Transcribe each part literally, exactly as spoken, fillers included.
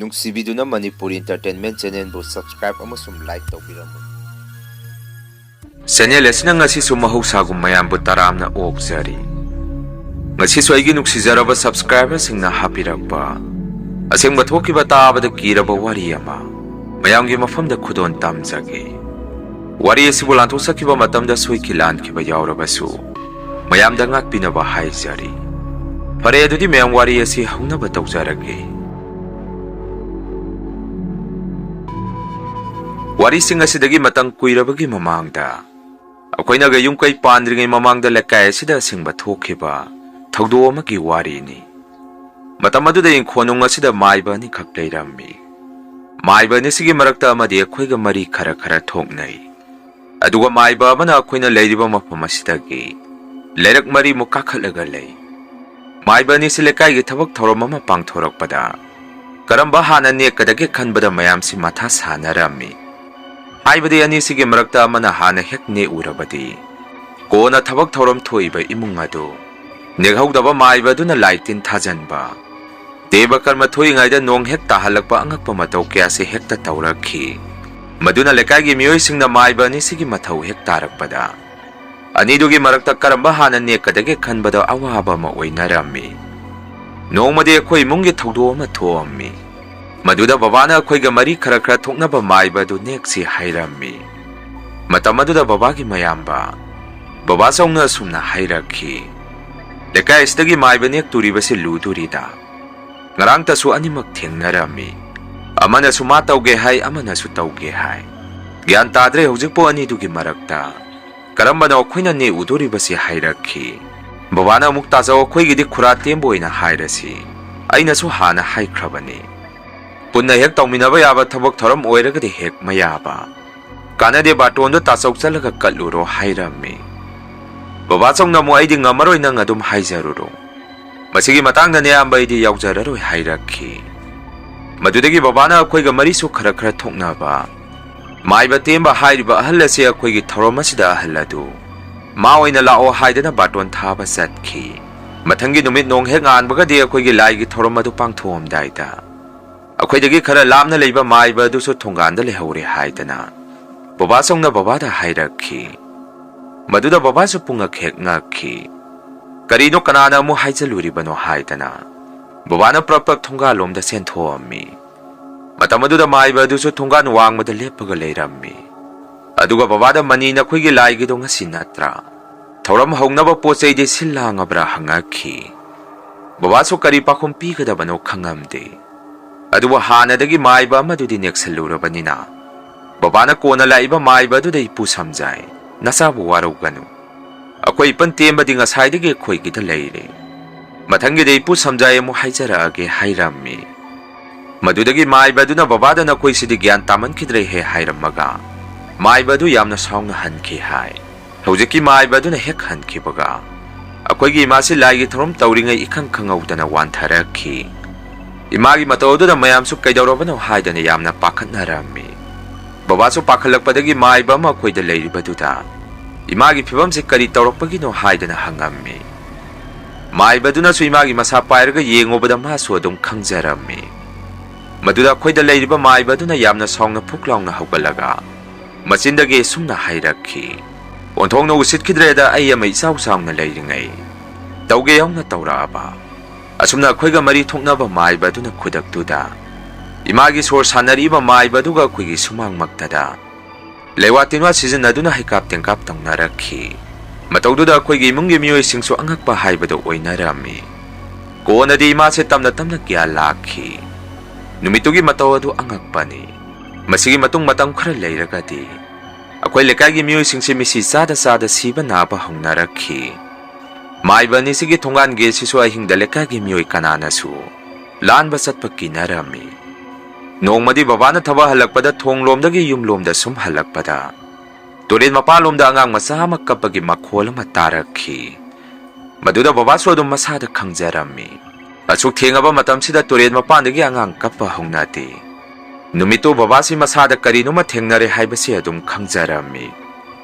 ꯅꯨꯡꯁꯤꯕꯤꯗꯨꯅ Manipuri Entertainment Channelꯕꯨ subscribe ꯑꯃꯁꯨꯡ like ꯇꯧꯕꯤꯔꯝꯃꯨ꯫ Channel ꯑꯁꯤꯅ ꯉꯁꯤꯁꯨ ꯃꯍꯧꯁꯥꯒꯨꯝ ꯃꯌꯥꯝꯕꯨ ꯇꯔꯥꯝꯅ ꯑꯣꯛꯆꯔꯤ꯫ ꯉꯁꯤꯁꯨ ꯑꯩꯒꯤ ꯅꯨꯡꯁꯤꯖꯔꯕ subscriberꯁꯤꯡꯅ ꯍꯥꯞꯄꯤꯔꯛꯄ ꯑꯁꯦꯡꯕ ꯊꯣꯛꯈꯤꯕ ꯇꯥꯕꯗ ꯀꯤꯔꯕ ꯋꯥꯔꯤ ꯑꯃ ꯃꯌꯥꯝꯒꯤ ꯃꯐꯝꯗ ꯈꯨꯗꯣꯜ ꯇꯝꯖꯒꯦ꯫ ꯋꯥꯔꯤ ꯑꯁꯤꯕꯨ ꯂꯥꯟꯊꯣꯛꯆꯈꯤꯕ ꯃꯇꯝꯗ ꯁꯣꯏꯈꯤ ꯂꯥꯟꯈꯤꯕ ꯌꯥꯎꯔꯕꯁꯨ ꯃꯌꯥꯝꯗ ꯉꯥꯛꯄꯤꯅꯕ ꯍꯥꯏꯖꯔꯤ꯫ ꯐꯔꯦ, ꯑꯗꯨꯗꯤ ꯃꯌꯥꯝ ꯋꯥꯔꯤ ꯑꯁꯤ ꯍꯧꯅꯕ ꯇꯧꯖꯔꯒꯦ꯫ ꯋꯥꯔꯤꯁꯤꯡ ꯑꯁꯤꯗꯒꯤ ꯃꯇꯝ ꯀꯨꯏꯔꯕꯒꯤ ꯃꯃꯥꯡꯗ, ꯑꯩꯈꯣꯏꯅꯒ ꯌꯨꯝ ꯀꯩ ꯄꯥꯟꯗ꯭ꯔꯤꯉꯩ ꯃꯃꯥꯡꯗ ꯂꯩꯀꯥꯏ ꯑꯁꯤꯗ ꯑꯁꯦꯡꯕ ꯊꯣꯛꯈꯤꯕ ꯊꯧꯗꯣꯛ ꯑꯃꯒꯤ ꯋꯥꯔꯤꯅꯤ꯫ ꯃꯇꯝ ꯑꯗꯨꯗ ꯏꯪꯈꯣꯜ ꯅꯨꯡ ꯑꯁꯤꯗ ꯃꯥꯏꯕ ꯑꯅꯤꯈꯛ ꯂꯩꯔꯝꯃꯤ꯫ ꯃꯥꯏꯕ ꯑꯅꯤꯁꯤꯒꯤ ꯃꯔꯛꯇ ꯑꯃꯗꯤ ꯑꯩꯈꯣꯏꯒ ꯃꯔꯤ ꯈꯔ ꯈꯔ ꯊꯣꯛꯅꯩ꯫ ꯑꯗꯨꯒ ꯃꯥꯏꯕ ꯑꯃꯅ ꯑꯩꯈꯣꯏꯅ ꯂꯩꯔꯤꯕ ꯃꯐꯝ ꯑꯁꯤꯗꯒꯤ ꯂꯩꯔꯛ ꯃꯔꯤꯃꯨꯛ ꯀꯥꯈꯠꯂꯒ ꯂꯩ꯫ ꯃꯥꯏꯕ ꯑꯅꯤꯁꯤ ꯂꯩꯀꯥꯏꯒꯤ ꯊꯕꯛ ꯊꯧꯔꯝ ꯑꯃ ꯄꯥꯡꯊꯣꯔꯛꯄꯗ ꯀꯔꯝꯕ ꯍꯥꯟꯅ ꯅꯦꯛꯀꯗꯒꯦ ꯈꯟꯕꯗ ꯃꯌꯥꯝꯁꯤ ꯃꯊꯥ ꯁꯥꯅꯔꯝꯃꯤ꯫ ꯍꯥꯏꯕꯗꯤ ꯑꯅꯤꯁꯤꯒꯤ ꯃꯔꯛꯇ ꯑꯃꯅ ꯍꯥꯟꯅ ꯍꯦꯛ ꯅꯦꯛꯎꯔꯕꯗꯤ ꯀꯣꯟꯅ ꯊꯕꯛ ꯊꯧꯔꯝ ꯊꯣꯛꯏꯕ ꯏꯃꯨꯡ ꯑꯗꯨ ꯅꯦꯛꯍꯧꯗꯕ ꯃꯥꯏꯕ ꯑꯗꯨꯅ ꯂꯥꯏ ꯇꯤꯟ ꯊꯥꯖꯟꯕ, ꯗꯦꯕ ꯀꯔꯃ ꯊꯣꯛꯏꯉꯩꯗ ꯅꯣꯡ ꯍꯦꯛ ꯇꯥꯍꯜꯂꯛꯄ ꯑꯉꯛꯄ ꯃꯇꯧ ꯀꯌꯥꯁꯤ ꯍꯦꯛꯇ ꯇꯧꯔꯛꯈꯤ꯫ ꯃꯗꯨꯅ ꯂꯩꯀꯥꯏꯒꯤ ꯃꯤꯑꯣꯏꯁꯤꯡꯅ ꯃꯥꯏꯕ ꯑꯅꯤꯁꯤꯒꯤ ꯃꯊꯧ ꯍꯦꯛ ꯇꯥꯔꯛꯄꯗ ꯑꯅꯤꯗꯨꯒꯤ ꯃꯔꯛꯇ ꯀꯔꯝꯕ ꯍꯥꯟꯅ ꯅꯦꯛꯀꯗꯒꯦ ꯈꯟꯕꯗ ꯑꯋꯥꯕ ꯑꯃ ꯑꯣꯏꯅꯔꯝꯃꯤ꯫ ꯅꯣꯡꯃꯗꯤ ꯑꯩꯈꯣꯏ ꯏꯃꯨꯡꯒꯤ ꯊꯧꯗꯣꯛ ꯑꯃ ꯊꯣꯛꯑꯝꯃꯤ꯫ ꯃꯗꯨꯗ ꯕꯕꯥꯅ ꯑꯩꯈꯣꯏꯒ ꯃꯔꯤ ꯈꯔ ꯈꯔ ꯊꯣꯛꯅꯕ ꯃꯥꯏꯕ ꯑꯗꯨ ꯅꯦꯛꯁꯤ ꯍꯥꯏꯔꯝꯃꯤ꯫ ꯃꯇꯝ ꯑꯗꯨꯗ ꯕꯕꯥꯒꯤ ꯃꯌꯥꯝꯕ ꯕꯕꯥꯆꯧꯅ ꯑꯁꯨꯝꯅ ꯍꯥꯏꯔꯛꯈꯤ, "ꯂꯩꯀꯥꯏ ꯑꯁꯤꯗꯒꯤ ꯃꯥꯏꯕ ꯅꯦꯛꯇꯣꯔꯤꯕꯁꯤ ꯂꯨꯗꯣꯔꯤꯗ꯫ ꯉꯔꯥꯡꯇꯁꯨ ꯑꯅꯤꯃꯛ ꯊꯦꯡꯅꯔꯝꯃꯤ꯫ ꯑꯃꯅꯁꯨ ꯃꯥ ꯇꯧꯒꯦ ꯍꯥꯏ, ꯑꯃꯅꯁꯨ ꯇꯧꯒꯦ ꯍꯥꯏ꯫ ꯒ꯭ꯌꯥꯟ ꯇꯥꯗ꯭ꯔꯦ ꯍꯧꯖꯤꯛꯄꯨ ꯑꯅꯤꯗꯨꯒꯤ ꯃꯔꯛꯇ ꯀꯔꯝꯕꯅꯣ ꯑꯩꯈꯣꯏꯅ ꯅꯦꯛꯎꯗꯣꯔꯤꯕꯁꯤ" ꯍꯥꯏꯔꯛꯈꯤ꯫ ꯕꯕꯥꯅ ꯑꯃꯨꯛ, "ꯇꯥꯖꯧ, ꯑꯩꯈꯣꯏꯒꯤꯗꯤ ꯈꯨꯔꯥ ꯇꯦꯝꯕ ꯑꯣꯏꯅ ꯍꯥꯏꯔꯁꯤ꯫ ꯑꯩꯅꯁꯨ ꯍꯥꯟꯅ ꯍꯥꯏꯈ꯭ꯔꯕꯅꯤ꯫ ꯄꯨꯟꯅ ꯍꯦꯛ ꯇꯧꯃꯤꯟꯅꯕ ꯌꯥꯕ ꯊꯕꯛ ꯊꯧꯔꯝ ꯑꯣꯏꯔꯒꯗꯤ ꯍꯦꯛ ꯃꯌꯥꯕ꯫ ꯀꯥꯟꯅꯗꯦ, ꯕꯥꯔꯇꯣꯟꯗꯣ ꯇꯥꯆꯧ ꯆꯠꯂꯒ ꯀꯠꯂꯨꯔꯣ" ꯍꯥꯏꯔꯝꯃꯤ꯫ ꯕꯕꯥꯆꯧꯅ ꯑꯃꯨꯛ, "ꯑꯩꯗꯤ ꯉꯝꯃꯔꯣꯏ, ꯅꯪ ꯑꯗꯨꯝ ꯍꯥꯏꯖꯔꯨꯔꯣ꯫ ꯃꯁꯤꯒꯤ ꯃꯇꯥꯡꯗꯅꯦ ꯑꯌꯥꯝꯕ ꯑꯩꯗꯤ ꯌꯥꯎꯖꯔꯔꯣꯏ" ꯍꯥꯏꯔꯛꯈꯤ꯫ ꯃꯗꯨꯗꯒꯤ ꯕꯕꯥꯅ ꯑꯩꯈꯣꯏꯒ ꯃꯔꯤꯁꯨ ꯈꯔ ꯈꯔ ꯊꯣꯛꯅꯕ ꯃꯥꯏꯕ ꯇꯦꯝꯕ ꯍꯥꯏꯔꯤꯕ ꯑꯍꯜ ꯑꯁꯤ ꯑꯩꯈꯣꯏꯒꯤ ꯊꯧꯔꯝ ꯑꯁꯤꯗ ꯑꯍꯜ ꯑꯗꯨ ꯃꯥ ꯑꯣꯏꯅ ꯂꯥꯛꯑꯣ ꯍꯥꯏꯗꯅ ꯕꯥꯔꯇꯣꯟ ꯊꯥꯕ ꯆꯠꯈꯤ꯫ ꯃꯊꯪꯒꯤ ꯅꯨꯃꯤꯠ ꯅꯣꯡ ꯍꯦꯛ ꯉꯥꯟꯕꯒꯗꯤ ꯑꯩꯈꯣꯏꯒꯤ ꯂꯥꯏꯒꯤ ꯊꯧꯔꯝ ꯑꯗꯨ ꯄꯥꯡꯊꯣꯛꯑꯝꯗꯥꯏꯗ ꯑꯩꯈꯣꯏꯗꯒꯤ ꯈꯔ ꯂꯥꯞꯅ ꯂꯩꯕ ꯃꯥꯏꯕ ꯑꯗꯨꯁꯨ ꯊꯣꯡꯒꯥꯟꯗ ꯂꯩꯍꯧꯔꯦ ꯍꯥꯏꯗꯅ ꯕꯕꯥꯆꯧꯅ ꯕꯕꯥꯗ ꯍꯥꯏꯔꯛꯈꯤ꯫ ꯃꯗꯨꯗ ꯕꯕꯥꯁꯨ ꯄꯨꯡꯉꯛ ꯍꯦꯛ ꯉꯛꯈꯤ꯫ ꯀꯔꯤꯅꯣ, ꯀꯅꯥꯅ ꯑꯃꯨꯛ ꯍꯥꯏꯖꯜꯂꯨꯔꯤꯕꯅꯣ ꯍꯥꯏꯗꯅ ꯕꯕꯥꯅ ꯄ꯭ꯔꯞ ꯄ꯭ꯔꯞ ꯊꯣꯡꯒꯥꯜꯂꯣꯝꯗ ꯆꯦꯟꯊꯣꯛꯑꯝꯃꯤ꯫ ꯃꯇꯝ ꯑꯗꯨꯗ ꯃꯥꯏꯕ ꯑꯗꯨꯁꯨ ꯊꯣꯡꯒꯥꯟ ꯋꯥꯡꯃꯗ ꯂꯦꯞꯄꯒ ꯂꯩꯔꯝꯃꯤ꯫ ꯑꯗꯨꯒ ꯕꯕꯥꯗ, "ꯃꯅꯤ, ꯅꯈꯣꯏꯒꯤ ꯂꯥꯏꯒꯤꯗꯣ ꯉꯁꯤ ꯅꯠꯇ꯭ꯔꯥ? ꯊꯧꯔꯝ ꯍꯧꯅꯕ ꯄꯣꯠ ꯆꯩꯗꯤ ꯁꯤꯜ ꯂꯥꯡꯉꯕ꯭ꯔꯥ?" ꯍꯪꯉꯛꯈꯤ꯫ ꯕꯕꯥꯁꯨ ꯀꯔꯤ ꯄꯥꯎꯈꯨꯝ ꯄꯤꯒꯗꯕꯅꯣ ꯈꯪꯉꯝꯗꯦ꯫ ꯑꯗꯨꯕꯨ ꯍꯥꯟꯅꯗꯒꯤ ꯃꯥꯏꯕ ꯑꯃꯗꯨꯗꯤ ꯅꯦꯛꯁꯜꯂꯨꯔꯕꯅꯤꯅ ꯕꯕꯥꯅ ꯀꯣꯟꯅ ꯂꯥꯛꯏꯕ ꯃꯥꯏꯕ ꯑꯗꯨꯗ, "ꯏꯄꯨ ꯁꯝꯖꯥꯏ, ꯅꯆꯥꯕꯨ ꯋꯥꯔꯧꯒꯅꯨ꯫ ꯑꯩꯈꯣꯏ ꯏꯄꯟ ꯇꯦꯝꯕꯗꯤ ꯉꯁꯥꯏꯗꯒꯤ ꯑꯩꯈꯣꯏꯒꯤꯗ ꯂꯩꯔꯦ꯫ ꯃꯊꯪꯒꯤꯗ ꯏꯄꯨ ꯁꯝꯖꯥꯏ ꯑꯃꯨꯛ ꯍꯥꯏꯖꯔꯛꯑꯒꯦ" ꯍꯥꯏꯔꯝꯃꯤ꯫ ꯃꯗꯨꯗꯒꯤ ꯃꯥꯏꯕ ꯑꯗꯨꯅ ꯕꯕꯥꯗ, "ꯅꯈꯣꯏꯁꯤꯗꯤ ꯒ꯭ꯌꯥꯟ ꯇꯥꯃꯟꯈꯤꯗ꯭ꯔꯦꯍꯦ" ꯍꯥꯏꯔꯝꯃꯒ ꯃꯥꯏꯕ ꯑꯗꯨ ꯌꯥꯝꯅ ꯁꯥꯎꯅ ꯍꯟꯈꯤ ꯍꯥꯏ꯫ ꯍꯧꯖꯤꯛꯀꯤ ꯃꯥꯏꯕ ꯑꯗꯨꯅ ꯍꯦꯛ ꯍꯟꯈꯤꯕꯒ ꯑꯩꯈꯣꯏꯒꯤ ꯏꯃꯥꯁꯤ ꯂꯥꯏꯒꯤ ꯊꯧꯔꯝ ꯇꯧꯔꯤꯉꯩ ꯏꯈꯪ ꯈꯪꯍꯧꯗꯅ ꯋꯥꯟꯊꯔꯛꯈꯤ꯫ ꯏꯃꯥꯒꯤ ꯃꯇꯧ ꯑꯗꯨꯗ ꯃꯌꯥꯝꯁꯨ ꯀꯩꯗꯧꯔꯕꯅꯣ ꯍꯥꯏꯗꯅ ꯌꯥꯝꯅ ꯄꯥꯈꯠꯅꯔꯝꯃꯤ꯫ ꯕꯕꯥꯁꯨ ꯄꯥꯈꯠꯂꯛꯄꯗꯒꯤ ꯃꯥꯏꯕ ꯑꯃ ꯑꯩꯈꯣꯏꯗ ꯂꯩꯔꯤꯕꯗꯨꯗ, "ꯏꯃꯥꯒꯤ ꯐꯤꯕꯝꯁꯤ ꯀꯔꯤ ꯇꯧꯔꯛꯄꯒꯤꯅꯣ?" ꯍꯥꯏꯗꯅ ꯍꯪꯉꯝꯃꯤ꯫ ꯃꯥꯏꯕꯗꯨꯅꯁꯨ ꯏꯃꯥꯒꯤ ꯃꯁꯥ ꯄꯥꯏꯔꯒ ꯌꯦꯡꯉꯨꯕꯗ ꯃꯥꯁꯨ ꯑꯗꯨꯝ ꯈꯪꯖꯔꯝꯃꯤ꯫ ꯃꯗꯨꯗ ꯑꯩꯈꯣꯏꯗ ꯂꯩꯔꯤꯕ ꯃꯥꯏꯕ ꯑꯗꯨꯅ ꯌꯥꯝꯅ ꯁꯥꯎꯅ ꯐꯨꯛ ꯂꯥꯎꯅ ꯍꯧꯒꯠꯂꯒ ꯃꯆꯤꯟꯗꯒꯤ ꯑꯁꯨꯝꯅ ꯍꯥꯏꯔꯛꯈꯤ, "ꯑꯣꯟꯊꯣꯛꯅ ꯎꯁꯤꯠꯈꯤꯗ꯭ꯔꯦꯗ, ꯑꯩ ꯑꯃ ꯏꯆꯥꯎ ꯆꯥꯎꯅ ꯂꯩꯔꯤꯉꯩ ꯇꯧꯒꯦ ꯌꯥꯎꯅ ꯇꯧꯔꯛꯑꯕ?" ꯑꯁꯨꯝꯅ ꯑꯩꯈꯣꯏꯒ ꯃꯔꯤ ꯊꯣꯛꯅꯕ ꯃꯥꯏꯕ ꯑꯗꯨꯅ ꯈꯨꯗꯛꯇꯨꯗ ꯏꯃꯥꯒꯤ ꯁꯣꯔ ꯁꯥꯟꯅꯔꯛꯏꯕ ꯃꯥꯏꯕ ꯑꯗꯨꯒ ꯑꯩꯈꯣꯏꯒꯤ ꯁꯨꯃꯥꯡꯃꯛꯇꯗ ꯂꯩꯋꯥ ꯇꯤꯟꯋꯥ ꯁꯤꯖꯤꯟꯅꯗꯨꯅ ꯍꯩꯀꯥꯞ ꯇꯦꯡꯀꯥꯞ ꯇꯧꯅꯔꯛꯈꯤ꯫ ꯃꯇꯧꯗꯨꯗ ꯑꯩꯈꯣꯏꯒꯤ ꯏꯃꯨꯡꯒꯤ ꯃꯤꯑꯣꯏꯁꯤꯡꯁꯨ ꯑꯉꯛꯄ ꯍꯥꯏꯕꯗꯨ ꯑꯣꯏꯅꯔꯝꯃꯤ꯫ ꯀꯣꯟꯅꯗꯤ ꯏꯃꯥꯁꯦ ꯇꯞꯅ ꯇꯞꯅ ꯒ꯭ꯌꯥꯟ ꯂꯥꯛꯈꯤ꯫ ꯅꯨꯃꯤꯠꯇꯨꯒꯤ ꯃꯇꯧ ꯑꯗꯨ ꯑꯉꯛꯄꯅꯤ꯫ ꯃꯁꯤꯒꯤ ꯃꯇꯨꯡ ꯃꯇꯝ ꯈꯔ ꯂꯩꯔꯒꯗꯤ ꯑꯩꯈꯣꯏ ꯂꯩꯀꯥꯏꯒꯤ ꯃꯤꯑꯣꯏꯁꯤꯡꯁꯦ ꯃꯤꯁꯤ ꯆꯥꯗ ꯆꯥꯗ ꯁꯤꯕ ꯅꯥꯕ ꯍꯧꯅꯔꯛꯈꯤ꯫ ꯃꯥꯏꯕ ꯑꯅꯤꯁꯤꯒꯤ ꯊꯣꯡꯒꯥꯟ ꯒꯦꯠꯁꯤꯁꯨ ꯑꯍꯤꯡꯗ ꯂꯩꯀꯥꯏꯒꯤ ꯃꯤꯑꯣꯏ ꯀꯅꯥꯅꯁꯨ ꯂꯥꯟꯕ ꯆꯠꯄ ꯀꯤꯅꯔꯝꯃꯤ꯫ ꯅꯣꯡꯃꯗꯤ ꯕꯕꯥꯅ ꯊꯕꯛ ꯍꯜꯂꯛꯄꯗ ꯊꯣꯡꯂꯣꯝꯗꯒꯤ ꯌꯨꯝꯂꯣꯝꯗ ꯁꯨꯝ ꯍꯜꯂꯛꯄꯗ ꯇꯨꯔꯦꯜ ꯃꯄꯥꯟꯂꯣꯝꯗ ꯑꯉꯥꯡ ꯃꯆꯥ ꯑꯃ ꯀꯞꯄꯒꯤ ꯃꯈꯣꯜ ꯑꯃ ꯇꯥꯔꯛꯈꯤ꯫ ꯃꯗꯨꯗ ꯕꯕꯥꯁꯨ ꯑꯗꯨꯝ ꯃꯁꯥꯗ ꯈꯪꯖꯔꯝꯃꯤ꯫ ꯑꯁꯨꯛ ꯊꯦꯡꯉꯕ ꯃꯇꯝꯁꯤꯗ ꯇꯨꯔꯦꯜ ꯃꯄꯥꯟꯗꯒꯤ ꯑꯉꯥꯡ ꯀꯞꯄ ꯍꯧꯅꯗꯦ꯫ ꯅꯨꯃꯤꯠꯇꯨ ꯕꯕꯥꯁꯤ ꯃꯁꯥꯗ ꯀꯔꯤꯅꯣꯃ ꯊꯦꯡꯅꯔꯦ ꯍꯥꯏꯕꯁꯤ ꯑꯗꯨꯝ ꯈꯪꯖꯔꯝꯃꯤ꯫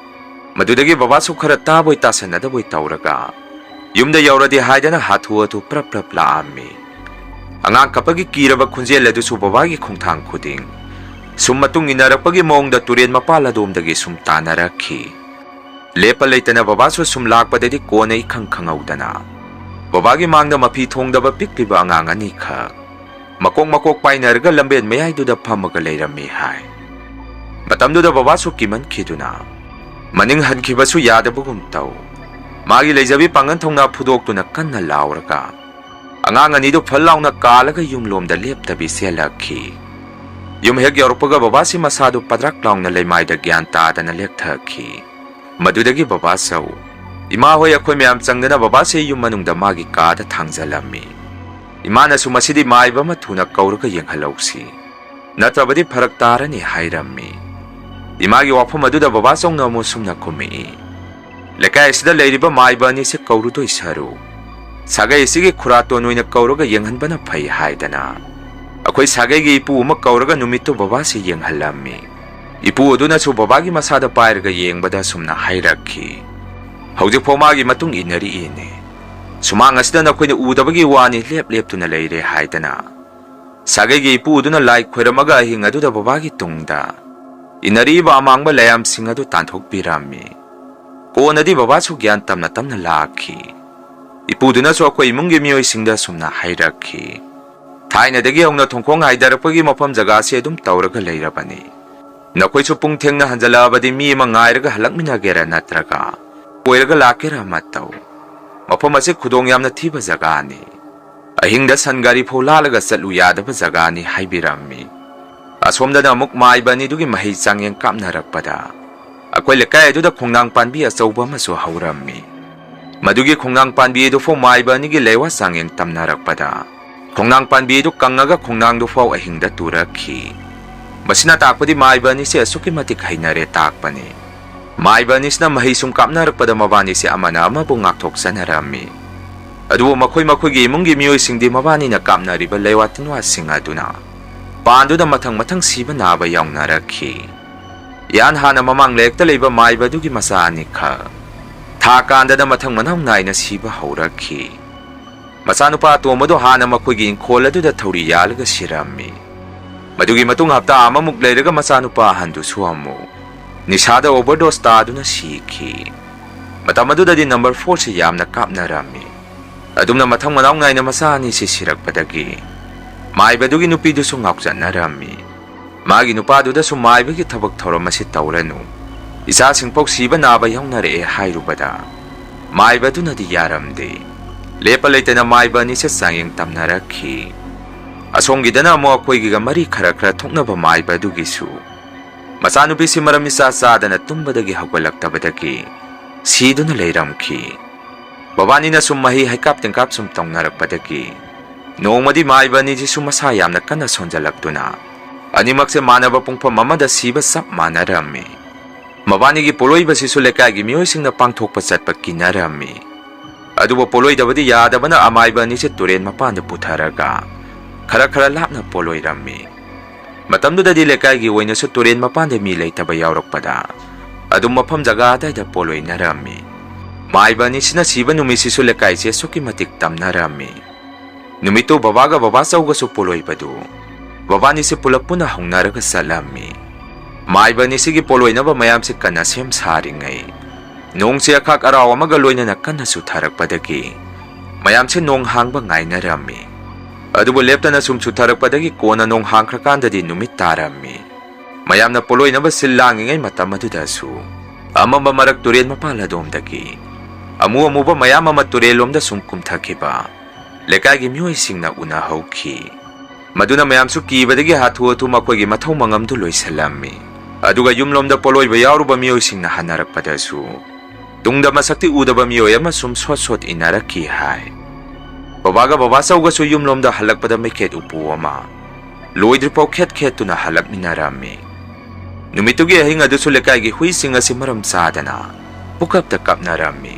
ꯃꯗꯨꯗꯒꯤ ꯕꯕꯥꯁꯨ ꯈꯔ ꯇꯥꯕꯣꯏ ꯇꯥꯁꯟꯅꯗꯕꯣꯏ ꯇꯧꯔꯒ ꯌꯨꯝꯗ ꯌꯧꯔꯗꯤ ꯍꯥꯏꯗꯅ ꯍꯥꯊꯨ ꯍꯥꯊꯨ ꯄ꯭ꯔꯞ ꯄ꯭ꯔꯞ ꯂꯥꯛꯑꯝꯃꯤ꯫ ꯑꯉꯥꯡ ꯀꯞꯄꯒꯤ ꯀꯤꯔꯕ ꯈꯣꯟꯖꯦꯜ ꯑꯗꯨꯁꯨ ꯕꯕꯥꯒꯤ ꯈꯣꯡꯊꯥꯡ ꯈꯨꯗꯤꯡ ꯁꯨꯝ ꯃꯇꯨꯡ ꯏꯟꯅꯔꯛꯄꯒꯤ ꯃꯑꯣꯡꯗ ꯇꯨꯔꯦꯟ ꯃꯄꯥꯜ ꯑꯗꯣꯝꯗꯒꯤ ꯁꯨꯝ ꯇꯥꯅꯔꯛꯈꯤ꯫ ꯂꯦꯞꯄ ꯂꯩꯇꯅ ꯕꯕꯥꯁꯨ ꯁꯨꯝ ꯂꯥꯛꯄꯗꯗꯤ ꯀꯣꯟꯅ ꯏꯈꯪ ꯈꯪꯍꯧꯗꯅ ꯕꯕꯥꯒꯤ ꯃꯥꯡꯗ ꯃꯐꯤ ꯊꯣꯡꯗꯕ ꯄꯤꯛꯂꯤꯕ ꯑꯉꯥꯡ ꯑꯅꯤꯈꯛ ꯃꯀꯣꯛ ꯃꯀꯣꯛ ꯄꯥꯏꯅꯔꯒ ꯂꯝꯕꯦꯟ ꯃꯌꯥꯏꯗꯨꯗ ꯐꯝꯃꯒ ꯂꯩꯔꯝꯃꯤ ꯍꯥꯏ꯫ ꯃꯇꯝꯗꯨꯗ ꯕꯕꯥꯁꯨ ꯀꯤꯃꯟꯈꯤꯗꯨꯅ ꯃꯅꯤꯡ ꯍꯟꯈꯤꯕꯁꯨ ꯌꯥꯗꯕꯒꯨꯝ ꯇꯧ꯫ ꯃꯥꯒꯤ ꯂꯩꯖꯕꯤ ꯄꯥꯡꯒꯟ ꯊꯧꯅꯥ ꯐꯨꯗꯣꯛꯇꯨꯅ ꯀꯟꯅ ꯂꯥꯎꯔꯒ ꯑꯉꯥꯡ ꯑꯅꯤꯗꯨ ꯐꯜ ꯂꯥꯎꯅ ꯀꯥꯜꯂꯒ ꯌꯨꯝꯂꯣꯝꯗ ꯂꯦꯞꯇꯕꯤ ꯆꯦꯜꯂꯛꯈꯤ꯫ ꯌꯨꯝ ꯍꯦꯛ ꯌꯧꯔꯛꯄꯒ ꯕꯕꯥꯁꯤ ꯃꯁꯥꯗꯨ ꯄꯗ꯭ꯔꯥꯛ ꯂꯥꯎꯅ ꯂꯩꯃꯥꯏꯗ ꯒ꯭ꯌꯥꯟ ꯇꯥꯗꯅ ꯂꯦꯛꯊꯈꯤ꯫ ꯃꯗꯨꯗꯒꯤ ꯕꯕꯥ ꯆꯧ, ꯏꯃꯥ ꯍꯣꯏ ꯑꯩꯈꯣꯏ ꯃꯌꯥꯝ ꯆꯪꯗꯅ ꯕꯕꯥꯁꯦ ꯌꯨꯝ ꯃꯅꯨꯡꯗ ꯃꯥꯒꯤ ꯀꯥꯗ ꯊꯥꯡꯖꯜꯂꯝꯃꯤ꯫ ꯏꯃꯥꯅꯁꯨ ꯃꯁꯤꯗꯤ ꯃꯥꯏꯕ ꯑꯃ ꯊꯨꯅ ꯀꯧꯔꯒ ꯌꯦꯡꯍꯜꯂꯧꯁꯤ, ꯅꯠꯇ꯭ꯔꯕꯗꯤ ꯐꯔꯛ ꯇꯥꯔꯅꯤ ꯍꯥꯏꯔꯝꯃꯤ꯫ ꯏꯃꯥꯒꯤ ꯋꯥꯐꯝ ꯑꯗꯨꯗ ꯕꯕꯥ ꯆꯧꯅ ꯑꯃꯨꯛ ꯁꯨꯝꯅ ꯈꯨꯝꯃꯛꯏ, ꯂꯩꯀꯥꯏ ꯑꯁꯤꯗ ꯂꯩꯔꯤꯕ ꯃꯥꯏꯕ ꯑꯅꯤꯁꯦ ꯀꯧꯔꯨꯗꯣꯏ ꯁꯔꯨ ꯁꯥꯒꯩ ꯑꯁꯤꯒꯤ ꯈꯨꯔꯥꯇꯣꯟ ꯑꯣꯏꯅ ꯀꯧꯔꯒ ꯌꯦꯡꯍꯟꯕꯅ ꯐꯩ ꯍꯥꯏꯗꯅ ꯑꯩꯈꯣꯏ ꯁꯥꯒꯩꯒꯤ ꯏꯄꯨ ꯑꯃ ꯀꯧꯔꯒ ꯅꯨꯃꯤꯠꯇꯨ ꯕꯕꯥꯁꯤ ꯌꯦꯡꯍꯜꯂꯝꯃꯤ꯫ ꯏꯄꯨ ꯑꯗꯨꯅꯁꯨ ꯕꯕꯥꯒꯤ ꯃꯁꯥꯗ ꯄꯥꯏꯔꯒ ꯌꯦꯡꯕꯗ ꯁꯨꯝꯅ ꯍꯥꯏꯔꯛꯈꯤ, ꯍꯧꯖꯤꯛꯐꯥꯎ ꯃꯥꯒꯤ ꯃꯇꯨꯡ ꯏꯟꯅꯔꯤꯅꯦ꯫ ꯁꯨꯃꯥꯡ ꯑꯁꯤꯗ ꯅꯈꯣꯏꯅ ꯎꯗꯕꯒꯤ ꯋꯥꯅꯤ, ꯂꯦꯞ ꯂꯦꯞꯇꯨꯅ ꯂꯩꯔꯦ ꯍꯥꯏꯗꯅ ꯁꯥꯒꯩꯒꯤ ꯏꯄꯨ ꯑꯗꯨꯅ ꯂꯥꯏ ꯈꯣꯏꯔꯝꯃꯒ ꯑꯍꯤꯡ ꯑꯗꯨꯗ ꯕꯕꯥꯒꯤ ꯇꯨꯡꯗ ꯏꯟꯅꯔꯤꯕ ꯑꯃꯥꯡꯕ ꯂꯥꯏꯌꯥꯝꯁꯤꯡ ꯑꯗꯨ ꯇꯥꯟꯊꯣꯛꯄꯤꯔꯝꯃꯤ꯫ ꯀꯣꯟꯅꯗꯤ ꯕꯕꯥꯁꯨ ꯒ꯭ꯌꯥꯟ ꯇꯞꯅ ꯇꯞꯅ ꯂꯥꯛꯈꯤ꯫ ꯏꯄꯨꯗꯨꯅꯁꯨ ꯑꯩꯈꯣꯏ ꯏꯃꯨꯡꯒꯤ ꯃꯤꯑꯣꯏꯁꯤꯡꯗ ꯁꯨꯝꯅ ꯍꯥꯏꯔꯛꯈꯤ, ꯊꯥꯏꯅꯗꯒꯤ ꯍꯧꯅ ꯊꯣꯡꯈꯣꯡ ꯍꯥꯏꯗꯔꯛꯄꯒꯤ ꯃꯐꯝ ꯖꯒꯥꯁꯤ ꯑꯗꯨꯝ ꯇꯧꯔꯒ ꯂꯩꯔꯕꯅꯤ꯫ ꯅꯈꯣꯏꯁꯨ ꯄꯨꯡ ꯊꯦꯡꯅ ꯍꯟꯖꯜꯂꯛꯑꯕꯗꯤ ꯃꯤ ꯑꯃ ꯉꯥꯏꯔꯒ ꯍꯜꯂꯛꯃꯤꯟꯅꯒꯦꯔꯥ ꯅꯠꯇ꯭ꯔꯒ ꯀꯣꯏꯔꯒ ꯂꯥꯛꯀꯦꯔꯥ ꯑꯃ ꯇꯧ꯫ ꯃꯐꯝ ꯑꯁꯤ ꯈꯨꯗꯣꯡ ꯌꯥꯝꯅ ꯊꯤꯕ ꯖꯒꯥꯅꯤ꯫ ꯑꯍꯤꯡꯗ ꯁꯟ ꯒꯥꯔꯤ ꯐꯥꯎ ꯂꯥꯜꯂꯒ ꯆꯠꯂꯨ ꯌꯥꯗꯕ ꯖꯒꯥꯅꯤ ꯍꯥꯏꯕꯤꯔꯝꯃꯤ꯫ ꯑꯁꯣꯝꯗꯅ ꯑꯃꯨꯛ ꯃꯥꯏꯕ ꯑꯅꯤꯗꯨꯒꯤ ꯃꯍꯩ ꯆꯥꯡꯌꯦꯡ ꯀꯥꯞꯅꯔꯛꯄꯗ ꯑꯩꯈꯣꯏ ꯂꯩꯀꯥꯏ ꯑꯗꯨꯗ ꯈꯣꯡꯅꯥꯡ ꯄꯥꯟꯕꯤ ꯑꯆꯧꯕ ꯑꯃꯁꯨ ꯍꯧꯔꯝꯃꯤ꯫ ꯃꯗꯨꯒꯤ ꯈꯣꯡꯅꯥꯡ ꯄꯥꯟꯕꯤ ꯑꯗꯨꯐꯥꯎ ꯃꯥꯏꯕ ꯑꯅꯤꯒꯤ ꯂꯩꯋꯥ ꯆꯥꯡꯌꯦꯡ ꯇꯝꯅꯔꯛꯄꯗ ꯈꯣꯡꯅꯥꯡ ꯄꯥꯟꯕꯤ ꯑꯗꯨ ꯀꯪꯉꯒ ꯈꯣꯡꯅꯥꯡꯗꯨꯐꯥꯎ ꯑꯍꯤꯡꯗ ꯇꯨꯔꯛꯈꯤ꯫ ꯃꯁꯤꯅ ꯇꯥꯛꯄꯗꯤ ꯃꯥꯏꯕ ꯑꯅꯤꯁꯦ ꯑꯁꯨꯛꯀꯤ ꯃꯇꯤꯛ ꯍꯩꯅꯔꯦ ꯇꯥꯛꯄꯅꯤ꯫ ꯃꯥꯏꯕ ꯑꯅꯤꯁꯤꯅ ꯃꯍꯩ ꯁꯨꯝ ꯀꯥꯞꯅꯔꯛꯄꯗ ꯃꯕꯥꯅꯤꯁꯦ ꯑꯃꯅ ꯑꯃꯕꯨ ꯉꯥꯛꯊꯣꯛꯆꯅꯔꯝꯃꯤ꯫ ꯑꯗꯨꯕꯨ ꯃꯈꯣꯏ ꯃꯈꯣꯏꯒꯤ ꯏꯃꯨꯡꯒꯤ ꯃꯤꯑꯣꯏꯁꯤꯡꯗꯤ ꯃꯕꯥꯅꯤꯅ ꯀꯥꯞꯅꯔꯤꯕ ꯂꯩꯋꯥ ꯇꯤꯟꯋꯥꯁꯤꯡ ꯑꯗꯨꯅ ꯄꯥꯟꯗꯨꯅ ꯃꯊꯪ ꯃꯊꯪ ꯁꯤꯕ ꯅꯥꯕ ꯌꯥꯎꯅꯔꯛꯈꯤ꯫ ꯏꯍꯥꯟ ꯍꯥꯟꯅ ꯃꯃꯥꯡ ꯂꯩꯔꯛꯇ ꯂꯩꯕ ꯃꯥꯏꯕ ꯑꯗꯨꯒꯤ ꯃꯆꯥ ꯑꯅꯤꯈꯛ ꯊꯥ ꯀꯥꯟꯗꯅ ꯃꯊꯪ ꯃꯅꯥꯎ ꯅꯥꯏꯅ ꯁꯤꯕ ꯍꯧꯔꯛꯈꯤ꯫ ꯃꯆꯥꯅꯨꯄꯥ ꯑꯇꯣꯝꯕꯗꯣ ꯍꯥꯟꯅ ꯃꯈꯣꯏꯒꯤ ꯏꯪꯈꯣꯜ ꯑꯗꯨꯗ ꯊꯧꯔꯤ ꯌꯥꯜꯂꯒ ꯁꯤꯔꯝꯃꯤ꯫ ꯃꯗꯨꯒꯤ ꯃꯇꯨꯡ ꯍꯞꯇꯥ ꯑꯃꯃꯨꯛ ꯂꯩꯔꯒ ꯃꯆꯥꯅꯨꯄꯥ ꯑꯍꯟꯗꯨꯁꯨ ꯑꯃꯨꯛ ꯅꯤꯁꯥꯗ overdose ꯇꯥꯗꯨꯅ ꯁꯤꯈꯤ꯫ ꯃꯇꯝ ꯑꯗꯨꯗꯗꯤ number four ꯁꯤ ꯌꯥꯝꯅ ꯀꯥꯞꯅꯔꯝꯃꯤ꯫ ꯑꯗꯨꯝꯅ ꯃꯊꯪ ꯃꯅꯥꯎ ꯅꯥꯏꯅ ꯃꯆꯥ ꯑꯅꯤꯁꯤ ꯁꯤꯔꯛꯄꯗꯒꯤ ꯃꯥꯏꯕꯗꯨꯒꯤ ꯅꯨꯄꯤꯗꯨꯁꯨ ꯉꯥꯎꯆꯠꯅꯔꯝꯃꯤ꯫ ꯃꯥꯒꯤ ꯅꯨꯄꯥꯗꯨꯗꯁꯨ ꯃꯥꯏꯕꯒꯤ ꯊꯕꯛ ꯊꯧꯔꯝ ꯑꯁꯤ ꯇꯧꯔꯅꯨ, ꯏꯆꯥꯁꯤꯡꯐꯥꯎ ꯁꯤꯕ ꯅꯥꯕ ꯌꯥꯎꯅꯔꯛꯑꯦ ꯍꯥꯏꯔꯨꯕꯗ ꯃꯥꯏꯕꯗꯨꯅꯗꯤ ꯌꯥꯔꯝꯗꯦ꯫ ꯂꯦꯞꯄ ꯂꯩꯇꯅ ꯃꯥꯏꯕ ꯑꯅꯤꯁꯦ ꯆꯥꯡꯌꯦꯡ ꯇꯝꯅꯔꯛꯈꯤ꯫ ꯑꯁꯣꯝꯒꯤꯗꯅ ꯑꯃꯨꯛ ꯑꯩꯈꯣꯏꯒꯤꯒ ꯃꯔꯤ ꯈꯔ ꯈꯔ ꯊꯣꯛꯅꯕ ꯃꯥꯏꯕ ꯑꯗꯨꯒꯤꯁꯨ ꯃꯆꯥꯅꯨꯄꯤꯁꯤ ꯃꯔꯝ ꯏꯆꯥ ꯆꯥꯗꯅ ꯇꯨꯝꯕꯗꯒꯤ ꯍꯧꯒꯠꯂꯛꯇꯕꯗꯒꯤ ꯁꯤꯗꯨꯅ ꯂꯩꯔꯝꯈꯤ꯫ ꯃꯕꯥꯅꯤꯅ ꯁꯨꯝ ꯃꯍꯩ ꯍꯩꯀꯥꯞ ꯇꯦꯡꯀꯥꯞ ꯁꯨꯝ ꯇꯧꯅꯔꯛꯄꯗꯒꯤ ꯅꯣꯡꯃꯗꯤ ꯃꯥꯏꯕ ꯑꯅꯤꯁꯤꯁꯨ ꯃꯁꯥ ꯌꯥꯝꯅ ꯀꯟꯅ ꯁꯣꯟꯖꯜꯂꯛꯇꯨꯅ ꯑꯅꯤꯃꯛꯁꯦ ꯃꯥꯟꯅꯕ ꯄꯨꯡꯐꯝ ꯑꯃꯗ ꯁꯤꯕ ꯆꯞ ꯃꯥꯟꯅꯔꯝꯃꯤ꯫ ꯃꯕꯥꯅꯤꯒꯤ ꯄꯣꯂꯣꯏꯕꯁꯤꯁꯨ ꯂꯩꯀꯥꯏꯒꯤ ꯃꯤꯑꯣꯏꯁꯤꯡꯅ ꯄꯥꯡꯊꯣꯛꯄ ꯆꯠꯄ ꯀꯤꯅꯔꯝꯃꯤ꯫ ꯑꯗꯨꯕꯨ ꯄꯣꯂꯣꯏꯗꯕꯗꯤ ꯌꯥꯗꯕꯅ ꯑꯃꯥꯏꯕ ꯑꯅꯤꯁꯦ ꯇꯨꯔꯦꯟ ꯃꯄꯥꯟꯗ ꯄꯨꯊꯔꯒ ꯈꯔ ꯈꯔ ꯂꯥꯞꯅ ꯄꯣꯂꯣꯏꯔꯝꯃꯤ꯫ ꯃꯇꯝꯗꯨꯗꯗꯤ ꯂꯩꯀꯥꯏꯒꯤ ꯑꯣꯏꯅꯁꯨ ꯇꯨꯔꯦꯟ ꯃꯄꯥꯟꯗ ꯃꯤ ꯂꯩꯇꯕ ꯌꯥꯎꯔꯛꯄꯗ ꯑꯗꯨꯝ ꯃꯐꯝ ꯖꯒꯥ ꯑꯗꯥꯏꯗ ꯄꯣꯂꯣꯏꯅꯔꯝꯃꯤ꯫ ꯃꯥꯏꯕ ꯑꯅꯤꯁꯤꯅ ꯁꯤꯕ ꯅꯨꯃꯤꯠꯁꯤꯁꯨ ꯂꯩꯀꯥꯏꯁꯦ ꯑꯁꯨꯛꯀꯤ ꯃꯇꯤꯛ ꯇꯝꯅꯔꯝꯃꯤ꯫ ꯅꯨꯃꯤꯠꯇꯨ ꯕꯕꯥꯒ ꯕꯕꯥꯆꯧꯒꯁꯨ ꯄꯣꯂꯣꯏꯕꯗꯨ ꯃꯕꯥꯅꯤꯁꯦ ꯄꯨꯂꯞ ꯄꯨꯟꯅ ꯍꯧꯅꯔꯒ ꯆꯠꯂꯝꯃꯤ꯫ ꯃꯥꯏꯕ ꯑꯅꯤꯁꯤꯒꯤ ꯄꯣꯂꯣꯏꯅꯕ ꯃꯌꯥꯝꯁꯦ ꯀꯟꯅ ꯁꯦꯝ ꯁꯥꯔꯤꯉꯩ ꯅꯣꯡꯁꯦ ꯑꯈꯥꯛ ꯑꯔꯥꯎ ꯑꯃꯒ ꯂꯣꯏꯅꯅ ꯀꯟꯅ ꯆꯨꯊꯔꯛꯄꯗꯒꯤ ꯃꯌꯥꯝꯁꯦ ꯅꯣꯡ ꯍꯥꯡꯕ ꯉꯥꯏꯅꯔꯝꯃꯤ꯫ ꯑꯗꯨꯕꯨ ꯂꯦꯞꯇꯅ ꯁꯨꯝ ꯆꯨꯊꯔꯛꯄꯗꯒꯤ ꯀꯣꯟꯅ ꯅꯣꯡ ꯍꯥꯡꯈ꯭ꯔꯀꯥꯟꯗꯗꯤ ꯅꯨꯃꯤꯠ ꯇꯥꯔꯝꯃꯤ꯫ ꯃꯌꯥꯝꯅ ꯄꯣꯂꯣꯏꯅꯕ ꯁꯤꯜ ꯂꯥꯡꯉꯤꯉꯩ ꯃꯇꯝ ꯑꯗꯨꯗꯁꯨ ꯑꯃꯝꯕ ꯃꯔꯛ ꯇꯨꯔꯦꯟ ꯃꯄꯥꯜ ꯑꯗꯣꯝꯗꯒꯤ ꯑꯃꯨ ꯑꯃꯨꯕ ꯃꯌꯥꯝ ꯑꯃ ꯇꯨꯔꯦꯜꯂꯣꯝꯗ ꯁꯨꯝ ꯀꯨꯝꯊꯈꯤꯕ ꯂꯩꯀꯥꯏꯒꯤ ꯃꯤꯑꯣꯏꯁꯤꯡꯅ ꯎꯅꯍꯧꯈꯤ꯫ ꯃꯗꯨꯅ ꯃꯌꯥꯝꯁꯨ ꯀꯤꯕꯗꯒꯤ ꯍꯥꯊꯨ ꯍꯥꯊꯨ ꯃꯈꯣꯏꯒꯤ ꯃꯊꯧ ꯃꯉꯝꯗꯨ ꯂꯣꯏꯁꯤꯜꯂꯝꯃꯤ꯫ ꯑꯗꯨꯒ ꯌꯨꯝꯂꯣꯝꯗ ꯄꯣꯂꯣꯏꯕ ꯌꯥꯎꯔꯨꯕ ꯃꯤꯑꯣꯏꯁꯤꯡꯅ ꯍꯟꯅꯔꯛꯄꯗꯁꯨ ꯇꯨꯡꯗ ꯃꯁꯛꯇꯤ ꯎꯗꯕ ꯃꯤꯑꯣꯏ ꯑꯃ ꯁꯨꯝ ꯁꯣꯠ ꯁꯣꯠ ꯏꯟꯅꯔꯛꯈꯤ ꯍꯥꯏ꯫ ꯕꯕꯥꯒ ꯕꯕꯥꯆꯧꯒꯁꯨ ꯌꯨꯝꯂꯣꯝꯗ ꯍꯜꯂꯛꯄꯗ ꯃꯩꯈꯦꯠ ꯎꯄꯨ ꯑꯃ ꯂꯣꯏꯗ꯭ꯔꯤꯐꯥꯎ ꯈꯦꯠ ꯈꯦꯠꯇꯨꯅ ꯍꯜꯂꯛꯃꯤꯟꯅꯔꯝꯃꯤ꯫ ꯅꯨꯃꯤꯠꯇꯨꯒꯤ ꯑꯍꯤꯡ ꯑꯗꯨꯁꯨ ꯂꯩꯀꯥꯏꯒꯤ ꯍꯨꯏꯁꯤꯡ ꯑꯁꯤ ꯃꯔꯝ ꯆꯥꯗꯅ ꯄꯨꯀꯞꯇ ꯀꯞꯅꯔꯝꯃꯤ꯫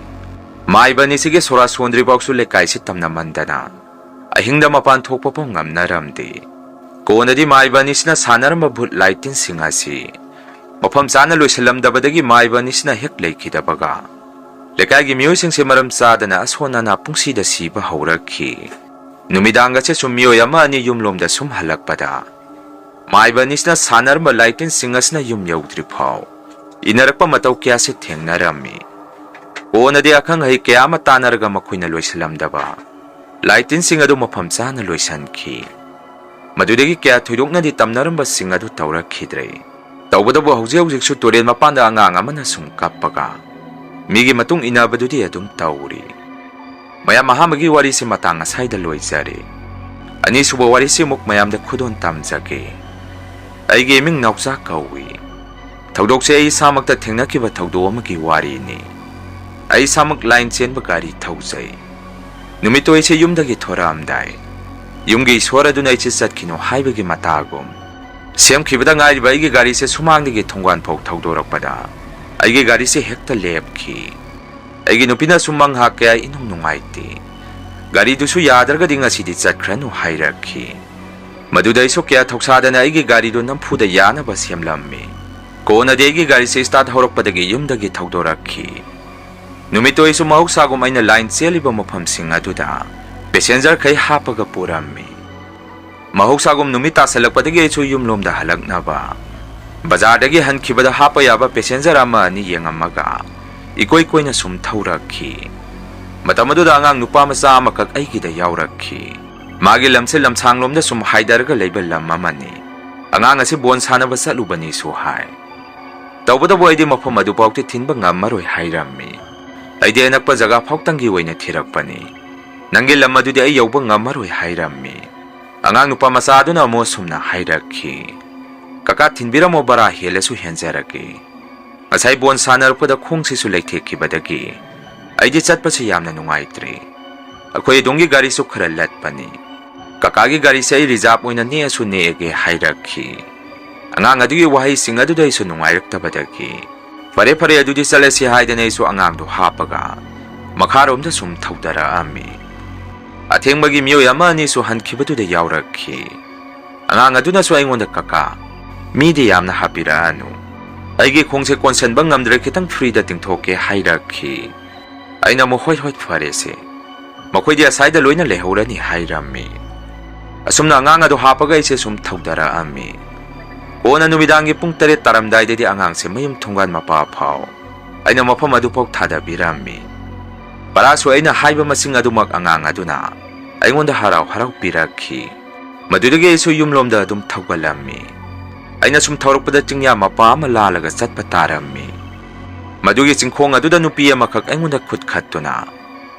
ꯃꯥꯏꯕ ꯑꯅꯤꯁꯤꯒꯤ ꯁꯣꯔꯥ ꯁꯣꯟꯗ꯭ꯔꯤꯐꯥꯎꯁꯨ ꯂꯩꯀꯥꯏꯁꯤ ꯇꯝꯅꯃꯟꯗꯅ ꯑꯍꯤꯡꯗ ꯃꯄꯥꯟ ꯊꯣꯛꯄ ꯐꯥꯎ ꯉꯝꯅꯔꯝꯗꯦ꯫ ꯀꯣꯟꯅꯗꯤ ꯃꯥꯏꯕ ꯑꯅꯤꯁꯤꯅ ꯁꯥꯟꯅꯔꯝꯕ ꯚꯨꯠ ꯂꯥꯏ ꯇꯤꯟꯁꯤꯡ ꯑꯁꯤ ꯃꯐꯝ ꯆꯥꯅ ꯂꯣꯏꯁꯤꯜꯂꯝꯗꯕꯗꯒꯤ ꯃꯥꯏꯕ ꯑꯅꯤꯁꯤꯅ ꯍꯦꯛ ꯂꯩꯈꯤꯗꯕꯒ ꯂꯩꯀꯥꯏꯒꯤ ꯃꯤꯑꯣꯏꯁꯤꯡꯁꯦ ꯃꯔꯝ ꯆꯥꯗꯅ ꯑꯁꯣꯟ ꯑꯅꯥ ꯄꯨꯡꯁꯤꯗ ꯁꯤꯕ ꯍꯧꯔꯛꯈꯤ꯫ ꯅꯨꯃꯤꯗꯥꯡꯒꯁꯦ ꯁꯨꯝ ꯃꯤꯑꯣꯏ ꯑꯃ ꯑꯅꯤ ꯌꯨꯝꯂꯣꯝꯗ ꯁꯨꯝ ꯍꯜꯂꯛꯄꯗ, ꯃꯥꯏꯕ ꯑꯅꯤꯁꯤꯅ ꯁꯥꯟꯅꯔꯝꯕ ꯂꯥꯏꯇꯤꯟꯁꯤꯡ ꯑꯁꯤꯅ ꯌꯨꯝ ꯌꯧꯗ꯭ꯔꯤ ꯐꯥꯎ ꯏꯟꯅꯔꯛꯄ ꯃꯇꯧ ꯀꯌꯥꯁꯦ ꯊꯦꯡꯅꯔꯝꯃꯤ꯫ ꯀꯣꯟꯅꯗꯤ ꯑꯈꯪ ꯑꯍꯩ ꯀꯌꯥ ꯑꯃ ꯇꯥꯟꯅꯔꯒ ꯃꯈꯣꯏꯅ ꯂꯣꯏꯁꯤꯜꯂꯝꯗꯕ ꯂꯥꯏꯇꯤꯟꯁꯤꯡ ꯑꯗꯨ ꯃꯐꯝ ꯆꯥꯅ ꯂꯣꯏꯁꯤꯟꯈꯤ꯫ ꯃꯗꯨꯗꯒꯤ ꯀꯌꯥ ꯊꯣꯏꯗꯣꯛꯅꯗꯤ ꯇꯝꯅꯔꯝꯕꯁꯤꯡ ꯑꯗꯨ ꯇꯧꯔꯛꯈꯤꯗ꯭ꯔꯦ꯫ ꯇꯧꯕꯇꯕꯨ ꯍꯧꯖꯤꯛ ꯍꯧꯖꯤꯛꯁꯨ ꯇꯨꯔꯦꯜ ꯃꯄꯥꯟꯗ ꯑꯉꯥꯡ ꯑꯃꯅ ꯁꯨꯝ ꯀꯞꯄꯒ ꯃꯤꯒꯤ ꯃꯇꯨꯡ ꯏꯟꯅꯕꯗꯨꯗꯤ ꯑꯗꯨꯝ ꯇꯧꯔꯤ꯫ ꯃꯌꯥꯝ, ꯑꯍꯥꯟꯕꯒꯤ ꯋꯥꯔꯤꯁꯤ ꯃꯇꯥꯡ ꯑꯁꯥꯏꯗ ꯂꯣꯏꯖꯔꯦ꯫ ꯑꯅꯤꯁꯨꯕ ꯋꯥꯔꯤꯁꯤ ꯑꯃꯨꯛ ꯃꯌꯥꯝꯗ ꯈꯨꯗꯣꯜ ꯇꯝꯖꯒꯦ꯫ ꯑꯩꯒꯤ ꯏꯃꯤꯡ ꯅꯥꯎꯆꯥ ꯀꯧꯏ꯫ ꯊꯧꯗꯣꯛꯁꯦ ꯑꯩ ꯏꯁꯥꯃꯛꯇ ꯊꯦꯡꯅꯈꯤꯕ ꯊꯧꯗꯣꯛ ꯑꯃꯒꯤ ꯋꯥꯔꯤꯅꯤ꯫ ꯑꯩ ꯏꯁꯥꯃꯛ ꯂꯥꯏꯟ ꯆꯦꯟꯕ ꯒꯥꯔꯤ ꯊꯧꯖꯩ꯫ ꯅꯨꯃꯤꯠꯇꯣ ꯑꯩꯁꯦ ꯌꯨꯝꯗꯒꯤ ꯊꯣꯔꯛꯑꯝꯗꯥꯏ, ꯌꯨꯝꯒꯤ ꯏꯁꯣꯔ ꯑꯗꯨꯅ ꯑꯩꯁꯦ ꯆꯠꯈꯤꯅꯨ ꯍꯥꯏꯕꯒꯤ ꯃꯇꯥꯒꯨꯝ, ꯁꯦꯝꯈꯤꯕꯗ ꯉꯥꯏꯔꯤꯕ ꯑꯩꯒꯤ ꯒꯥꯔꯤꯁꯦ ꯁꯨꯃꯥꯡꯗꯒꯤ ꯊꯣꯡꯒꯥꯟ ꯐꯥꯎ ꯊꯧꯗꯣꯔꯛꯄꯗ, ꯑꯩꯒꯤ ꯒꯥꯔꯤꯁꯦ ꯍꯦꯛꯇ ꯂꯦꯞꯈꯤ꯫ ꯑꯩꯒꯤ ꯅꯨꯄꯤꯅꯁꯨ ꯃꯪꯍꯥ ꯀꯌꯥ ꯏꯅꯨꯡ ꯅꯨꯡꯉꯥꯏꯇꯦ꯫ ꯒꯥꯔꯤꯗꯨꯁꯨ ꯌꯥꯗ꯭ꯔꯒꯗꯤ ꯉꯁꯤꯗꯤ ꯆꯠꯈ꯭ꯔꯅꯨ ꯍꯥꯏꯔꯛꯈꯤ꯫ ꯃꯗꯨꯗ ꯑꯩꯁꯨ ꯀꯌꯥ ꯊꯧꯁꯥꯗꯅ ꯑꯩꯒꯤ ꯒꯥꯔꯤꯗꯨ ꯅꯝꯐꯨꯗ ꯌꯥꯅꯕ ꯁꯦꯝꯂꯝꯃꯤ꯫ ꯀꯣꯟꯅꯗꯤ ꯑꯩꯒꯤ ꯒꯥꯔꯤꯁꯦ ꯁ꯭ꯇꯥꯔꯠ ꯍꯧꯔꯛꯄꯗꯒꯤ ꯌꯨꯝꯗꯒꯤ ꯊꯧꯗꯣꯔꯛꯈꯤ꯫ ꯅꯨꯃꯤꯠꯇꯣ ꯑꯩꯁꯨ ꯃꯍꯧꯁꯥꯒꯨꯝ ꯑꯩꯅ ꯂꯥꯏꯟ ꯆꯦꯜꯂꯤꯕ ꯃꯐꯝꯁꯤꯡ ꯑꯗꯨꯗ ꯄꯦꯁꯦꯟꯖꯔꯈꯩ ꯍꯥꯞꯄꯒ ꯄꯨꯔꯝꯃꯤ꯫ ꯃꯍꯧꯁꯥꯒꯨꯝ ꯅꯨꯃꯤꯠ ꯇꯥꯁꯜꯂꯛꯄꯗꯒꯤ ꯑꯩꯁꯨ ꯌꯨꯝꯂꯣꯝꯗ ꯍꯜꯂꯛꯅꯕ ꯕꯖꯥꯔꯗꯒꯤ ꯍꯟꯈꯤꯕꯗ ꯍꯥꯞꯄ ꯌꯥꯕ ꯄꯦꯁꯦꯟꯖꯔ ꯑꯃ ꯑꯅꯤ ꯌꯦꯡꯉꯝꯃꯒ ꯏꯀꯣꯏ ꯀꯣꯏꯅ ꯁꯨꯝ ꯊꯧꯔꯛꯈꯤ꯫ ꯃꯇꯝ ꯑꯗꯨꯗ ꯑꯉꯥꯡ ꯅꯨꯄꯥ ꯃꯆꯥ ꯑꯃꯈꯛ ꯑꯩꯒꯤꯗ ꯌꯥꯎꯔꯛꯈꯤ꯫ ꯃꯥꯒꯤ ꯂꯝꯁꯦ ꯂꯝꯁꯥꯡꯂꯣꯝꯗ ꯁꯨꯝ ꯍꯥꯏꯗꯔꯒ ꯂꯩꯕ ꯂꯝ ꯑꯃꯅꯤ꯫ ꯑꯉꯥꯡ ꯑꯁꯤ ꯕꯣꯟ ꯁꯥꯟꯅꯕ ꯆꯠꯂꯨꯕꯅꯤꯁꯨ ꯍꯥꯏ꯫ ꯇꯧꯕꯇꯕꯨ ꯑꯩꯗꯤ ꯃꯐꯝ ꯑꯗꯨꯐꯥꯎꯗꯤ ꯊꯤꯟꯕ ꯉꯝꯃꯔꯣꯏ ꯍꯥꯏꯔꯝꯃꯤ꯫ ꯑꯩꯗꯤ ꯑꯅꯛꯄ ꯖꯒꯥ ꯐꯥꯎꯇꯪꯒꯤ ꯑꯣꯏꯅ ꯊꯤꯔꯛꯄꯅꯤ꯫ ꯅꯪꯒꯤ ꯂꯝ ꯑꯗꯨꯗꯤ ꯑꯩ ꯌꯧꯕ ꯉꯝꯃꯔꯣꯏ ꯍꯥꯏꯔꯝꯃꯤ꯫ ꯑꯉꯥꯡ ꯅꯨꯄꯥ ꯃꯆꯥ ꯑꯗꯨꯅ ꯑꯃꯨꯛ ꯑꯁꯨꯝꯅ ꯍꯥꯏꯔꯛꯈꯤ, "ꯀꯀꯥ, ꯊꯤꯟꯕꯤꯔꯝꯃꯣ, ꯚꯔꯥ ꯍꯦꯜꯂꯁꯨ ꯍꯦꯟꯖꯔꯒꯦ꯫ ꯉꯁꯥꯏ ꯕꯣꯟ ꯁꯥꯟꯅꯔꯛꯄꯗ ꯈꯣꯡꯁꯤꯁꯨ ꯂꯩꯊꯦꯛꯈꯤꯕꯗꯒꯤ ꯑꯩꯗꯤ ꯆꯠꯄꯁꯤ ꯌꯥꯝꯅ ꯅꯨꯡꯉꯥꯏꯇ꯭ꯔꯦ꯫ ꯑꯩꯈꯣꯏ ꯑꯗꯣꯝꯒꯤ ꯒꯥꯔꯤꯁꯨ ꯈꯔ ꯂꯠꯄꯅꯤ꯫ ꯀꯀꯥꯒꯤ ꯒꯥꯔꯤꯁꯦ ꯑꯩ ꯔꯤꯖꯥꯕ ꯑꯣꯏꯅ ꯅꯦꯛꯑꯁꯨ ꯅꯦꯛꯑꯒꯦ" ꯍꯥꯏꯔꯛꯈꯤ꯫ ꯑꯉꯥꯡ ꯑꯗꯨꯒꯤ ꯋꯥꯍꯩꯁꯤꯡ ꯑꯗꯨꯗ ꯑꯩꯁꯨ ꯅꯨꯡꯉꯥꯏꯔꯛꯇꯕꯗꯒꯤ, "ꯐꯔꯦ, ꯐꯔꯦ, ꯑꯗꯨꯗꯤ ꯆꯠꯂꯁꯤ" ꯍꯥꯏꯗꯅ ꯑꯩꯁꯨ ꯑꯉꯥꯡꯗꯨ ꯍꯥꯞꯄꯒ ꯃꯈꯥꯔꯣꯝꯗ ꯁꯨꯝ ꯊꯧꯗꯔꯛꯑꯝꯃꯤ꯫ ꯑꯊꯦꯡꯕꯒꯤ ꯃꯤꯑꯣꯏ ꯑꯃ ꯑꯅꯤꯁꯨ ꯍꯟꯈꯤꯕꯗꯨꯗ ꯌꯥꯎꯔꯛꯈꯤ꯫ ꯑꯉꯥꯡ ꯑꯗꯨꯅꯁꯨ ꯑꯩꯉꯣꯟꯗ, "ꯀꯀꯥ, ꯃꯤꯗꯤ ꯌꯥꯝꯅ ꯍꯥꯞꯄꯤꯔꯛꯑꯅꯨ꯫ ꯑꯩꯒꯤ ꯈꯣꯡꯁꯦ ꯀꯣꯟꯁꯤꯟꯕ ꯉꯝꯗ꯭ꯔꯦ, ꯈꯤꯇꯪ ꯐ꯭ꯔꯤꯗ ꯇꯤꯡꯊꯣꯛꯀꯦ" ꯍꯥꯏꯔꯛꯈꯤ꯫ ꯑꯩꯅ ꯑꯃꯨꯛ, "ꯍꯣꯏ, ꯍꯣꯏ, ꯐꯔꯦꯁꯦ꯫ ꯃꯈꯣꯏꯗꯤ ꯑꯁꯥꯏꯗ ꯂꯣꯏꯅ ꯂꯩꯍꯧꯔꯅꯤ," ꯍꯥꯏꯔꯝꯃꯤ꯫ ꯑꯁꯨꯝꯅ ꯑꯉꯥꯡ ꯑꯗꯨ ꯍꯥꯞꯄꯒ ꯑꯩꯁꯦ ꯁꯨꯝ ꯊꯧꯗꯔꯛꯑꯝꯃꯤ꯫ ꯀꯣꯟꯅ ꯅꯨꯃꯤꯗꯥꯡꯒꯤ ꯄꯨꯡ ꯇꯔꯦꯠ ꯇꯥꯔꯝꯗꯥꯏꯗꯗꯤ ꯑꯉꯥꯡꯁꯦ ꯃꯌꯨꯝ ꯊꯣꯡꯒꯥꯟ ꯃꯄꯥ ꯐꯥꯎ ꯑꯩꯅ ꯃꯐꯝ ꯑꯗꯨꯐꯥꯎ ꯊꯥꯗꯕꯤꯔꯝꯃꯤ꯫ ꯚꯔꯥꯁꯨ ꯑꯩꯅ ꯍꯥꯏꯕ ꯃꯁꯤꯡ ꯑꯗꯨꯃꯛ ꯑꯉꯥꯡ ꯑꯗꯨꯅ ꯑꯩꯉꯣꯟꯗ ꯍꯔꯥꯎ ꯍꯔꯥꯎ ꯄꯤꯔꯛꯈꯤ꯫ ꯃꯗꯨꯗꯒꯤ ꯑꯩꯁꯨ ꯌꯨꯝꯂꯣꯝꯗ ꯑꯗꯨꯝ ꯊꯧꯒꯠꯂꯝꯃꯤ꯫ ꯑꯩꯅ ꯁꯨꯝ ꯊꯧꯔꯛꯄꯗ ꯆꯤꯡꯌꯥ ꯃꯄꯥ ꯑꯃ ꯂꯥꯜꯂꯒ ꯆꯠꯄ ꯇꯥꯔꯝꯃꯤ꯫ ꯃꯗꯨꯒꯤ ꯆꯤꯡꯈꯣꯡ ꯑꯗꯨꯗ ꯅꯨꯄꯤ ꯑꯃꯈꯛ ꯑꯩꯉꯣꯟꯗ ꯈꯨꯠ ꯈꯠꯇꯨꯅ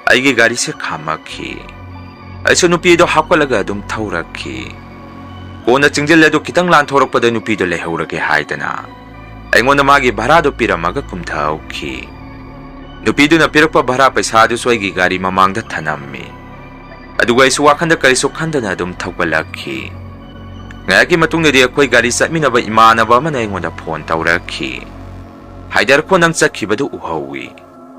ꯑꯩꯒꯤ ꯒꯥꯔꯤꯁꯦ ꯈꯥꯝꯃꯛꯈꯤ꯫ ꯑꯩꯁꯨ ꯅꯨꯄꯤꯗꯣ ꯍꯥꯞꯀꯠꯂꯒ ꯑꯗꯨꯝ ꯊꯧꯔꯛꯈꯤ꯫ ꯀꯣꯟꯅ ꯆꯤꯡꯖꯤꯜ ꯑꯗꯨ ꯈꯤꯇꯪ ꯂꯥꯟꯊꯣꯔꯛꯄꯗ ꯅꯨꯄꯤꯗꯣ ꯂꯩꯍꯧꯔꯒꯦ ꯍꯥꯏꯗꯅ ꯑꯩꯉꯣꯟꯗ ꯃꯥꯒꯤ ꯚꯔꯥꯗꯣ ꯄꯤꯔꯝꯃꯒ ꯀꯨꯝꯊꯍꯧꯈꯤ꯫ ꯅꯨꯄꯤꯗꯨꯅ ꯄꯤꯔꯛꯄ ꯚꯔꯥ ꯄꯩꯁꯥꯗꯨꯁꯨ ꯑꯩꯒꯤ ꯒꯥꯔꯤ ꯃꯃꯥꯡꯗ ꯊꯅꯝꯃꯤ꯫ ꯑꯗꯨꯒ ꯑꯩꯁꯨ ꯋꯥꯈꯟꯗ ꯀꯔꯤꯁꯨ ꯈꯟꯗꯅ ꯑꯗꯨꯝ ꯊꯧꯒꯠꯂꯛꯈꯤ꯫ ꯉꯥꯏꯍꯥꯛꯀꯤ ꯃꯇꯨꯡꯗꯗꯤ ꯑꯩꯈꯣꯏ ꯒꯥꯔꯤ ꯆꯠꯃꯤꯟꯅꯕ ꯏꯃꯥꯟꯅꯕ ꯑꯃꯅ ꯑꯩꯉꯣꯟꯗ ꯐꯣꯟ ꯇꯧꯔꯛꯈꯤ꯫ "ꯍꯥꯏꯗꯔꯈꯣ, ꯅꯪ ꯆꯠꯈꯤꯕꯗꯨ ꯎꯍꯧꯏ꯫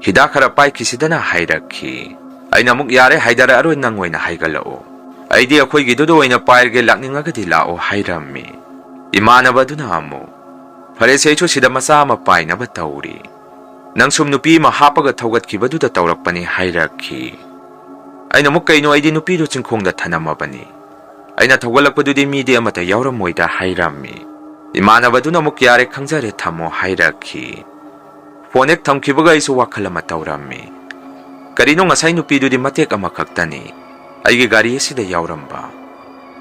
ꯍꯤꯗꯥꯛ ꯈꯔ ꯄꯥꯏꯈꯤꯁꯤꯗꯅ" ꯍꯥꯏꯔꯛꯈꯤ꯫ ꯑꯩꯅ ꯑꯃꯨꯛ, "ꯌꯥꯔꯦ, ꯍꯥꯏꯗꯔꯛꯑꯔꯣꯏ, ꯅꯪ ꯑꯣꯏꯅ ꯍꯥꯏꯒꯠꯂꯛꯑꯣ꯫ ꯑꯩꯗꯤ ꯑꯩꯈꯣꯏꯒꯤꯗꯨꯗ ꯑꯣꯏꯅ ꯄꯥꯏꯔꯒꯦ, ꯂꯥꯛꯅꯤꯡꯉꯒꯗꯤ ꯂꯥꯛꯑꯣ" ꯍꯥꯏꯔꯝꯃꯤ꯫ ꯏꯃꯥꯟꯅꯕ ꯑꯗꯨꯅ ꯑꯃꯨꯛ, "ꯐꯔꯦꯁꯦ, ꯑꯩꯁꯨ ꯁꯤꯗ ꯃꯆꯥ ꯑꯃ ꯄꯥꯏꯅꯕ ꯇꯧꯔꯤ꯫ ꯅꯪ ꯁꯨꯝ ꯅꯨꯄꯤ ꯑꯃ ꯍꯥꯞꯄꯒ ꯊꯧꯒꯠꯈꯤꯕꯗꯨꯗ ꯇꯧꯔꯛꯄꯅꯤ" ꯍꯥꯏꯔꯛꯈꯤ꯫ ꯑꯩꯅ ꯑꯃꯨꯛ, "ꯀꯩꯅꯣ, ꯑꯩꯗꯤ ꯅꯨꯄꯤꯗꯨ ꯆꯤꯡꯈꯣꯡꯗ ꯊꯅꯝꯃꯕꯅꯤ꯫ ꯑꯩꯅ ꯊꯧꯒꯠꯂꯛꯄꯗꯨꯗꯤ ꯃꯤꯗꯤ ꯑꯃꯠꯇ ꯌꯥꯎꯔꯝꯃꯣꯏꯗ" ꯍꯥꯏꯔꯝꯃꯤ꯫ ꯏꯃꯥꯟꯅꯕꯗꯨꯅ ꯑꯃꯨꯛ, "ꯌꯥꯔꯦ, ꯈꯪꯖꯔꯦ, ꯊꯝꯃꯣ" ꯍꯥꯏꯔꯛꯈꯤ꯫ ꯐꯣꯟ ꯍꯦꯛ ꯊꯝꯈꯤꯕꯒ ꯑꯩꯁꯨ ꯋꯥꯈꯜ ꯑꯃ ꯇꯧꯔꯝꯃꯤ꯫ ꯀꯔꯤꯅꯣ, ꯉꯁꯥꯏ ꯅꯨꯄꯤꯗꯨꯗꯤ ꯃꯇꯦꯛ ꯑꯃꯈꯛꯇꯅꯤ ꯑꯩꯒꯤ ꯒꯥꯔꯤ ꯑꯁꯤꯗ ꯌꯥꯎꯔꯝꯕ,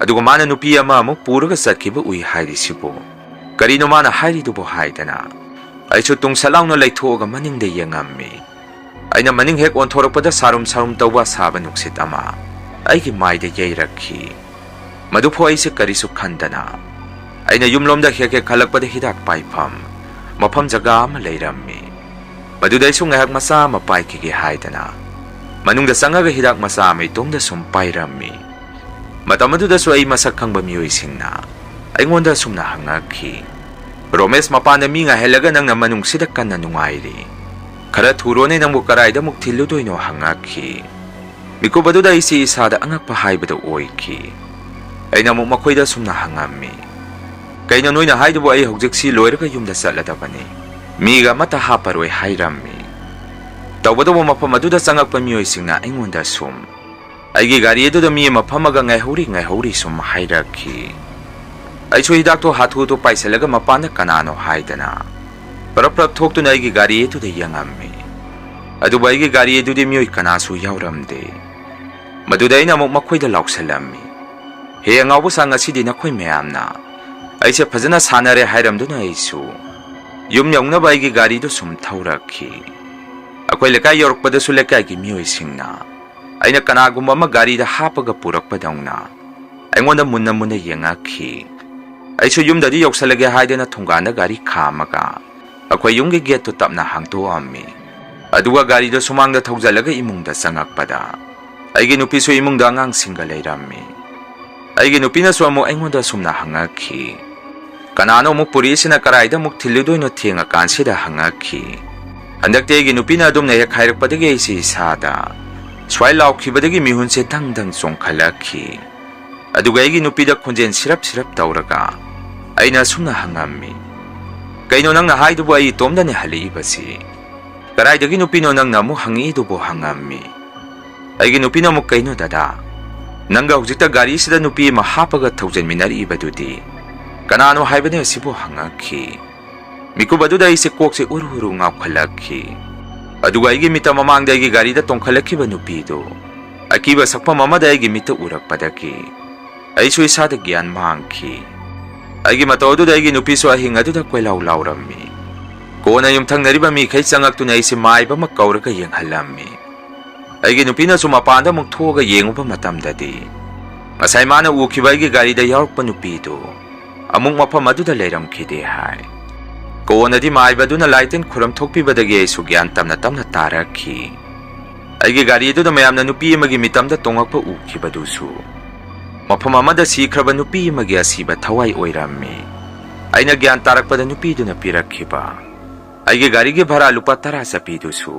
ꯑꯗꯨꯒ ꯃꯥꯅ ꯅꯨꯄꯤ ꯑꯃ ꯑꯃꯨꯛ ꯄꯨꯔꯒ ꯆꯠꯈꯤꯕ ꯎꯏ ꯍꯥꯏꯔꯤꯁꯤꯕꯨ? ꯀꯔꯤꯅꯣ ꯃꯥꯅ ꯍꯥꯏꯔꯤꯗꯨꯕꯨ ꯍꯥꯏꯗꯅ ꯑꯩꯁꯨ ꯇꯨꯡꯁꯠ ꯂꯥꯎꯅ ꯂꯩꯊꯣꯛꯑꯒ ꯃꯅꯤꯡꯗ ꯌꯦꯡꯉꯝꯃꯤ꯫ ꯑꯩꯅ ꯃꯅꯤꯡ ꯍꯦꯛ ꯑꯣꯟꯊꯣꯔꯛꯄꯗ ꯁꯥꯔꯨꯝ ꯁꯥꯔꯨꯝ ꯇꯧꯕ ꯑꯁꯥꯕ ꯅꯨꯡꯁꯤꯠ ꯑꯃ ꯑꯩꯒꯤ ꯃꯥꯏꯗ ꯌꯩꯔꯛꯈꯤ꯫ ꯃꯗꯨꯐꯥꯎ ꯑꯩꯁꯦ ꯀꯔꯤꯁꯨ ꯈꯟꯗꯅ ꯑꯩꯅ ꯌꯨꯝꯂꯣꯝꯗ ꯍꯦꯛ ꯍꯦꯛ ꯍꯜꯂꯛꯄꯗ ꯍꯤꯗꯥꯛ ꯄꯥꯏꯐꯝ ꯃꯐꯝ ꯖꯒꯥ ꯑꯃ ꯂꯩꯔꯝꯃꯤ꯫ ꯃꯗꯨꯗ ꯑꯩꯁꯨ ꯉꯥꯏꯍꯥꯛ ꯃꯆꯥ ꯑꯃ ꯄꯥꯏꯈꯤꯒꯦ ꯍꯥꯏꯗꯅ ꯃꯅꯨꯡꯗ ꯆꯪꯉꯒ ꯍꯤꯗꯥꯛ ꯃꯆꯥ ꯑꯃ ꯏꯇꯣꯝꯗ ꯁꯨꯝ ꯄꯥꯏꯔꯝꯃꯤ꯫ ꯃꯇꯝ ꯑꯗꯨꯗꯁꯨ ꯑꯩ ꯃꯁꯛ ꯈꯪꯕ ꯃꯤꯑꯣꯏꯁꯤꯡꯅ ꯑꯩꯉꯣꯟꯗ ꯑꯁꯨꯝꯅ ꯍꯪꯉꯛꯈꯤ, "ꯔꯣꯃꯦꯁ, ꯃꯄꯥꯟꯗ ꯃꯤ ꯉꯥꯏꯍꯜꯂꯒ ꯅꯪꯅ ꯃꯅꯨꯡꯁꯤꯗ ꯀꯟꯅ ꯅꯨꯡꯉꯥꯏꯔꯤ꯫ ꯈꯔ ꯊꯨꯔꯣꯅꯦ, ꯅꯪꯕꯨ ꯀꯗꯥꯏꯗ ꯑꯃꯨꯛ ꯊꯤꯜꯂꯨꯗꯣꯏꯅꯣ?" ꯍꯪꯉꯛꯈꯤ꯫ ꯃꯤꯀꯨꯞ ꯑꯗꯨꯗ ꯑꯩꯁꯤ ꯏꯁꯥꯗ ꯑꯉꯛꯄ ꯍꯥꯏꯕꯗꯨ ꯑꯣꯏꯈꯤ꯫ ꯑꯩꯅ ꯑꯃꯨꯛ ꯃꯈꯣꯏꯗ ꯑꯁꯨꯝꯅ ꯍꯪꯉꯝꯃꯤ, "ꯀꯩꯅꯣ ꯅꯣꯏꯅ ꯍꯥꯏꯗꯨꯕꯨ? ꯑꯩ ꯍꯧꯖꯤꯛꯁꯤ ꯂꯣꯏꯔꯒ ꯌꯨꯝꯗ ꯆꯠꯂꯗꯕꯅꯤ꯫ ꯃꯤꯒ ꯑꯃꯠꯇ ꯍꯥꯞꯄꯔꯣꯏ" ꯍꯥꯏꯔꯝꯃꯤ꯫ ꯇꯧꯒꯗꯧꯕ ꯃꯐꯝ ꯑꯗꯨꯗ ꯆꯪꯉꯛꯄ ꯃꯤꯑꯣꯏꯁꯤꯡꯅ ꯑꯩꯉꯣꯟꯗ ꯁꯨꯝ ꯑꯩꯒꯤ ꯒꯥꯔꯤ ꯑꯗꯨꯗ ꯃꯤ ꯑꯃ ꯐꯝꯃꯒ "ꯉꯥꯏꯍꯧꯔꯤ, ꯉꯥꯏꯍꯧꯔꯤ" ꯁꯨꯝ ꯍꯥꯏꯔꯛꯈꯤ꯫ ꯑꯩꯁꯨ ꯍꯤꯗꯥꯛꯇꯣ ꯍꯥꯊꯨ ꯍꯥꯊꯨ ꯄꯥꯏꯁꯤꯜꯂꯒ ꯃꯄꯥꯟꯗ ꯀꯅꯥꯅꯣ ꯍꯥꯏꯗꯅ ꯄꯔꯞ ꯄꯔꯞ ꯊꯣꯛꯇꯨꯅ ꯑꯩꯒꯤ ꯒꯥꯔꯤ ꯑꯗꯨꯗ ꯌꯦꯡꯉꯝꯃꯤ꯫ ꯑꯗꯨꯕꯨ ꯑꯩꯒꯤ ꯒꯥꯔꯤ ꯑꯗꯨꯗꯤ ꯃꯤꯑꯣꯏ ꯀꯅꯥꯁꯨ ꯌꯥꯎꯔꯝꯗꯦ꯫ ꯃꯗꯨꯗ ꯑꯩꯅ ꯑꯃꯨꯛ ꯃꯈꯣꯏꯗ ꯂꯥꯎꯁꯜꯂꯝꯃꯤ, "ꯍꯦ ꯑꯉꯥꯎꯕ ꯁꯥ, ꯉꯁꯤꯗꯤ ꯅꯈꯣꯏ ꯃꯌꯥꯝꯅ ꯑꯩꯁꯦ ꯐꯖꯅ ꯁꯥꯟꯅꯔꯦ" ꯍꯥꯏꯔꯝꯗꯨꯅ ꯑꯩꯁꯨ ꯌꯨꯝ ꯌꯧꯅꯕ ꯑꯩꯒꯤ ꯒꯥꯔꯤꯗꯨ ꯁꯨꯝ ꯊꯧꯔꯛꯈꯤ꯫ ꯑꯩꯈꯣꯏ ꯂꯩꯀꯥꯏ ꯌꯧꯔꯛꯄꯗꯁꯨ ꯂꯩꯀꯥꯏꯒꯤ ꯃꯤꯑꯣꯏꯁꯤꯡꯅ ꯑꯩꯅ ꯀꯅꯥꯒꯨꯝꯕ ꯑꯃ ꯒꯥꯔꯤꯗ ꯍꯥꯞꯄꯒ ꯄꯨꯔꯛꯄꯗꯧꯅ ꯑꯩꯉꯣꯟꯗ ꯃꯨꯟꯅ ꯃꯨꯟꯅ ꯌꯦꯡꯉꯛꯈꯤ꯫ ꯑꯩꯁꯨ ꯌꯨꯝꯗꯗꯤ ꯌꯧꯁꯜꯂꯒꯦ ꯍꯥꯏꯗꯅ ꯊꯣꯡꯒꯥꯟꯗ ꯒꯥꯔꯤ ꯈꯥꯝꯃꯒ ꯑꯩꯈꯣꯏ ꯌꯨꯝꯒꯤ ꯒꯦꯠꯇꯨ ꯇꯞꯅ ꯍꯥꯡꯗꯣꯛꯑꯝꯃꯤ꯫ ꯑꯗꯨꯒ ꯒꯥꯔꯤꯗꯨ ꯁꯨꯃꯥꯡꯗ ꯊꯧꯖꯜꯂꯒ ꯏꯃꯨꯡꯗ ꯆꯪꯉꯛꯄꯗ ꯑꯩꯒꯤ ꯅꯨꯄꯤꯁꯨ ꯏꯃꯨꯡꯗ ꯑꯉꯥꯡꯁꯤꯡꯒ ꯂꯩꯔꯝꯃꯤ꯫ ꯑꯩꯒꯤ ꯅꯨꯄꯤꯅꯁꯨ ꯑꯃꯨꯛ ꯑꯩꯉꯣꯟꯗ ꯑꯁꯨꯝꯅ ꯍꯪꯉꯛꯈꯤ, "ꯀꯅꯥꯅꯣ ꯑꯃꯨꯛ ꯄꯨꯔꯛꯏꯁꯤꯅ? ꯀꯔꯥꯏꯗ ꯑꯃꯨꯛ ꯊꯤꯜꯂꯨꯗꯣꯏꯅꯣ ꯊꯦꯡꯉꯀꯥꯟꯁꯤꯗ?" ꯍꯪꯉꯛꯈꯤ꯫ ꯍꯟꯗꯛꯇꯤ ꯑꯩꯒꯤ ꯅꯨꯄꯤꯅ ꯑꯗꯨꯝꯅ ꯍꯦꯛ ꯍꯥꯏꯔꯛꯄꯗꯒꯤ ꯑꯩꯁꯤ ꯏꯁꯥꯗ ꯁ꯭ꯋꯥꯏ ꯂꯥꯎꯈꯤꯕꯗꯒꯤ ꯃꯤꯍꯨꯟꯁꯦ ꯗꯪ ꯗꯪ ꯆꯣꯡꯈꯠꯂꯛꯈꯤ꯫ ꯑꯗꯨꯒ ꯑꯩꯒꯤ ꯅꯨꯄꯤꯗ ꯈꯣꯟꯖꯦꯜ ꯁꯤꯔꯞ ꯁꯤꯔꯞ ꯇꯧꯔꯒ ꯑꯩꯅ ꯑꯁꯨꯝꯅ ꯍꯪꯉꯝꯃꯤ, "ꯀꯩꯅꯣ ꯅꯪꯅ ꯍꯥꯏꯗꯨꯕꯨ? ꯑꯩ ꯏꯇꯣꯝꯗꯅꯦ ꯍꯜꯂꯛꯏꯕꯁꯤ꯫ ꯀꯗꯥꯏꯗꯒꯤ ꯅꯨꯄꯤꯅꯣ ꯅꯪꯅ ꯑꯃꯨꯛ ꯍꯪꯉꯛꯏꯗꯨꯕꯨ?" ꯍꯪꯉꯝꯃꯤ꯫ ꯑꯩꯒꯤ ꯅꯨꯄꯤꯅ ꯑꯃꯨꯛ, "ꯀꯩꯅꯣ ꯗꯗꯥ, ꯅꯪꯒ ꯍꯧꯖꯤꯛꯇ ꯒꯥꯔꯤꯁꯤꯗ ꯅꯨꯄꯤ ꯑꯃ ꯍꯥꯞꯄꯒ ꯊꯧꯖꯤꯟꯃꯤꯟꯅꯔꯛꯏꯕꯗꯨꯗꯤ ꯀꯅꯥꯅꯣ ꯍꯥꯏꯕꯅꯦ?" ꯑꯁꯤꯕꯨ ꯍꯪꯉꯛꯈꯤ꯫ ꯃꯤꯀꯨꯞ ꯑꯗꯨꯗ ꯑꯩꯁꯦ ꯀꯣꯛꯁꯦ ꯎꯔꯨ ꯎꯔꯨ ꯉꯥꯎꯈꯠꯂꯛꯈꯤ꯫ ꯑꯗꯨꯒ ꯑꯩꯒꯤ ꯃꯤꯠꯇ ꯃꯃꯥꯡꯗ ꯑꯩꯒꯤ ꯒꯥꯔꯤꯗ ꯇꯣꯡꯈꯠꯂꯛꯈꯤꯕ ꯅꯨꯄꯤꯗꯨ ꯑꯀꯤꯕ ꯁꯛꯐꯝ ꯑꯃꯗ ꯑꯩꯒꯤ ꯃꯤꯠꯇ ꯎꯔꯛꯄꯗꯒꯤ ꯑꯩꯁꯨ ꯏꯁꯥꯗ ꯒ꯭ꯌꯥꯟ ꯃꯥꯡꯈꯤ꯫ ꯑꯩꯒꯤ ꯃꯇꯧ ꯑꯗꯨꯗ ꯑꯩꯒꯤ ꯅꯨꯄꯤꯁꯨ ꯑꯍꯤꯡ ꯑꯗꯨꯗ ꯀꯣꯏꯂꯥꯎ ꯂꯥꯎꯔꯝꯃꯤ꯫ ꯀꯣꯟꯅ ꯌꯨꯝꯊꯪꯅꯔꯤꯕ ꯃꯤꯈꯩ ꯆꯪꯉꯛꯇꯨꯅ ꯑꯩꯁꯦ ꯃꯥꯏꯕ ꯑꯃ ꯀꯧꯔꯒ ꯌꯦꯡꯍꯜꯂꯝꯃꯤ꯫ ꯑꯩꯒꯤ ꯅꯨꯄꯤꯅꯁꯨ ꯃꯄꯥꯟꯗ ꯑꯃꯨꯛ ꯊꯣꯛꯑꯒ ꯌꯦꯡꯉꯨꯕ ꯃꯇꯝꯗꯗꯤ ꯉꯁꯥꯏ ꯃꯥꯅ ꯎꯈꯤꯕ ꯑꯩꯒꯤ ꯒꯥꯔꯤꯗ ꯌꯥꯎꯔꯛꯄ ꯅꯨꯄꯤꯗꯨ ꯑꯃꯨꯛ ꯃꯐꯝ ꯑꯗꯨꯗ ꯂꯩꯔꯝꯈꯤꯗꯦ ꯍꯥꯏ꯫ ꯀꯣꯟꯅꯗꯤ ꯃꯥꯏꯕꯗꯨꯅ ꯂꯥꯏꯇꯤꯟ ꯈꯨꯔꯝ ꯊꯣꯛꯄꯤꯕꯗꯒꯤ ꯑꯩꯁꯨ ꯒ꯭ꯌꯥꯟ ꯇꯞꯅ ꯇꯞꯅ ꯇꯥꯔꯛꯈꯤ꯫ ꯑꯩꯒꯤ ꯒꯥꯔꯤ ꯑꯗꯨꯗ ꯃꯌꯥꯝꯅ ꯅꯨꯄꯤ ꯑꯃꯒꯤ ꯃꯤꯇꯝꯗ ꯇꯣꯡꯉꯛꯄ ꯎꯈꯤꯕꯗꯨꯁꯨ ꯃꯐꯝ ꯑꯃꯗ ꯁꯤꯈ꯭ꯔꯕ ꯅꯨꯄꯤ ꯑꯃꯒꯤ ꯑꯁꯤꯕ ꯊꯋꯥꯏ ꯑꯣꯏꯔꯝꯃꯤ꯫ ꯑꯩꯅ ꯒ꯭ꯌꯥꯟ ꯇꯥꯔꯛꯄꯗ ꯅꯨꯄꯤꯗꯨꯅ ꯄꯤꯔꯛꯈꯤꯕ ꯑꯩꯒꯤ ꯒꯥꯔꯤꯒꯤ ꯚꯔꯥ ꯂꯨꯄꯥ ꯇꯔꯥ ꯆꯠꯄꯤꯗꯨꯁꯨ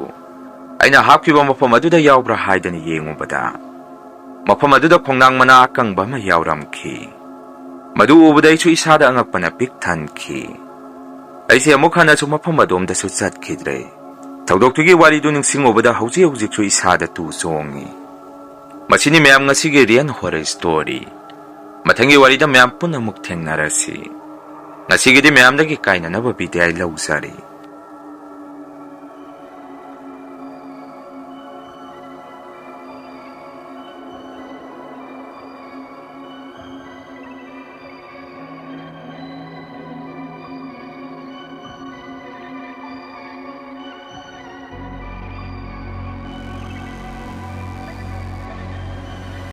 ꯑꯩꯅ ꯍꯥꯞꯈꯤꯕ ꯃꯐꯝ ꯑꯗꯨꯗ ꯌꯥꯎꯕ꯭ꯔꯥ ꯍꯥꯏꯗꯅ ꯌꯦꯡꯉꯨꯕꯗ ꯃꯐꯝ ꯑꯗꯨꯗ ꯈꯣꯡꯅꯥꯡ ꯃꯅꯥ ꯑꯀꯪꯕ ꯑꯃ ꯌꯥꯎꯔꯝꯈꯤ꯫ ꯃꯗꯨ ꯎꯕꯗ ꯑꯩꯁꯨ ꯏꯁꯥꯗ ꯑꯉꯛꯄꯅ ꯄꯤꯛ ꯊꯟꯈꯤ꯫ ꯑꯩꯁꯦ ꯑꯃꯨꯛ ꯍꯟꯅꯁꯨ ꯃꯐꯝ ꯑꯗꯣꯝꯗꯁꯨ ꯆꯠꯈꯤꯗ꯭ꯔꯦ꯫ ꯊꯧꯗꯣꯛꯇꯨꯒꯤ ꯋꯥꯔꯤꯗꯨ ꯅꯤꯡꯁꯤꯡꯉꯨꯕꯗ ꯍꯧꯖꯤꯛ ꯍꯧꯖꯤꯛꯁꯨ ꯏꯁꯥꯗ ꯇꯨ ꯆꯣꯡꯉꯤ꯫ ꯃꯁꯤꯅꯤ ꯃꯌꯥꯝ ꯉꯁꯤꯒꯤ Real Horror Story꯫ ꯃꯊꯪꯒꯤ ꯋꯥꯔꯤꯗ ꯃꯌꯥꯝ ꯄꯨꯟꯅ ꯑꯃꯨꯛ ꯊꯦꯡꯅꯔꯁꯤ꯫ ꯉꯁꯤꯒꯤꯗꯤ ꯃꯌꯥꯝꯗꯒꯤ ꯀꯥꯏꯅꯅꯕ ꯕꯤꯗꯥꯏ ꯂꯧꯖꯔꯤ꯫